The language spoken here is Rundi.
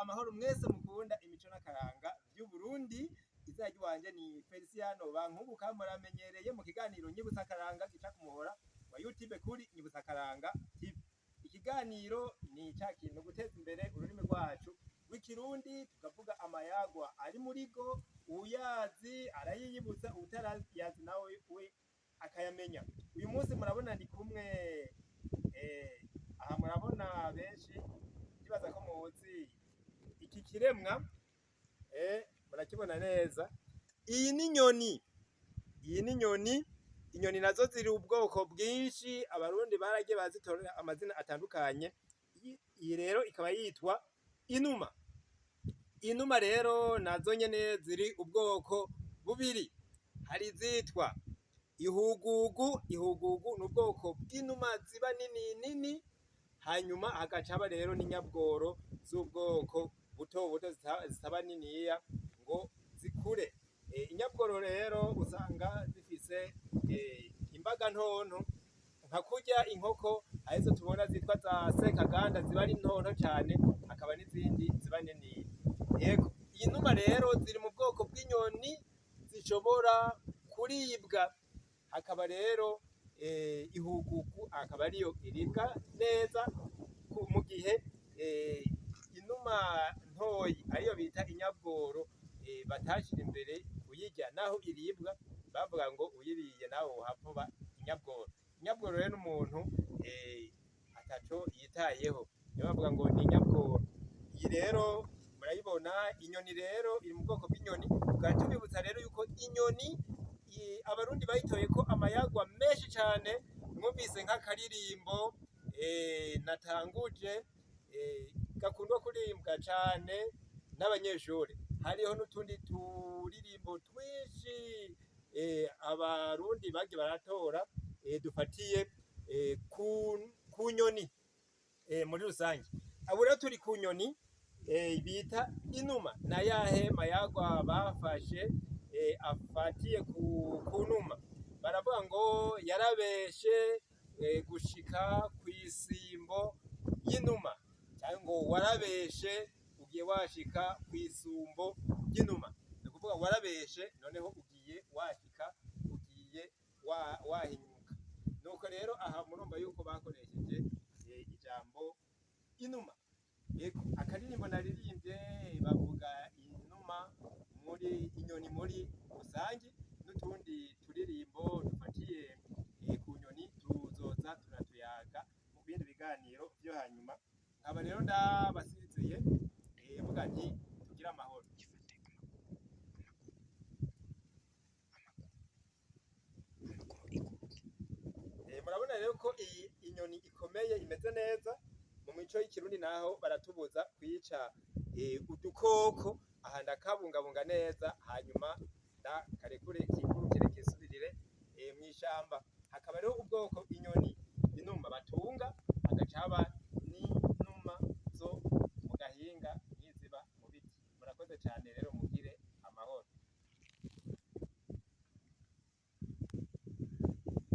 Amahoro mwese mukunda imico n'akaranga vy'Uburundi. Izina ry'iwanje ni Feliciano Bankubuka, muramenyereye mu kiganiro Nyibutsa Akaranga gica ku muhora wa YouTube kuri Nyibutsa Akaranga TV. Ikiganiro ni ca kintu guteza imbere ururimi rwacu rw'Ikirundi, tukavuga amayagwa ari muri go, uyazi arayiyibutsa, uwutarayazi nawe we akayamenya. Uyu munsi murabona ndi kumwe aha murabona benshi ndibaza ko muzi iki kiremwa, murakibona neza. Iyi ni inyoni, iyi ni inyoni. Inyoni nazo ziri ubwoko bwinshi, Abarundi baragiye barazitorera amazina atandukanye. Iyi rero ikaba yitwa inuma. Inuma rero nazo nyene ziri ubwoko bubiri, hari izitwa ihugugu. Ihugugu ni ubwoko bw'inuma ziba nini nini, hanyuma hagaca haba rero n'inyabworo z'ubwoko buto buto zitaba niniya ngo zikure. Inyabworo rero usanga zifise imbaga ntonto, nka kurya inkoko arizo tubona zitwa za sekaganda ziba ari ntonto cane, hakaba n'izindi ziba niniya. Yego, iyi numa rero ziri mu bwoko bw'inyoni zishobora kuribwa, hakaba rero ihugugu akaba ariyo iribwa neza, mu gihe inuma ntoyi ariyo bita inyabworo batashira imbere kuyirya, naho iribwa bavuga ngo uyiriye nawe wohava uba inyabworo. Inyabworo rero n'umuntu ataco yitayeho, niyo bavuga ngo ni inyabworo. Iyi rero murayibona, inyoni rero iri mu bwoko bw'inyoni. Tukaba tubibutsa rero yuko inyoni Abarundi bayitoye ko amayagwa menshi cane. Mwumvise nk'akaririmbo natanguje gakundwa kuririmbwa cane n'abanyeshuri. Hariho n'utundi turirimbo twinshi Abarundi bagiye baratora dufatiye ku nyoni muri rusange. Abo rero turi ku nyoni bita inuma. Na yahe mayagwa bafashe afatiye ku numa? Baravuga ngo yarabeshe gushika kw'isimbo y'inuma, canke ngo warabeshe ugiye washika kw'isumbo ry'inuma. Ni ukuvuga warabeshe noneho ugiye washika, ugiye wahinyuka. Nuko rero aha murumva yuko bakoresheje ijambo inuma. Yego, akaririmbo naririmbye bavuga inuma muri inyoni muri rusangi, n'utundi turirimbo dufatiye ku nyoni tuzoza turatuyaga mu bindi biganiro vyo hanyuma. Nkaba rero ndabasezeye mvuga nti tugire amahoro. Murabona rero ko iyi inyoni ikomeye, imeze neza. Mu mico y'Ikirundi naho baratubuza kwica udukoko, aha ndakabungabunga neza, hanyuma ndakarekure kigurukire kisubirire mw'ishamba. Hakaba rero ubwoko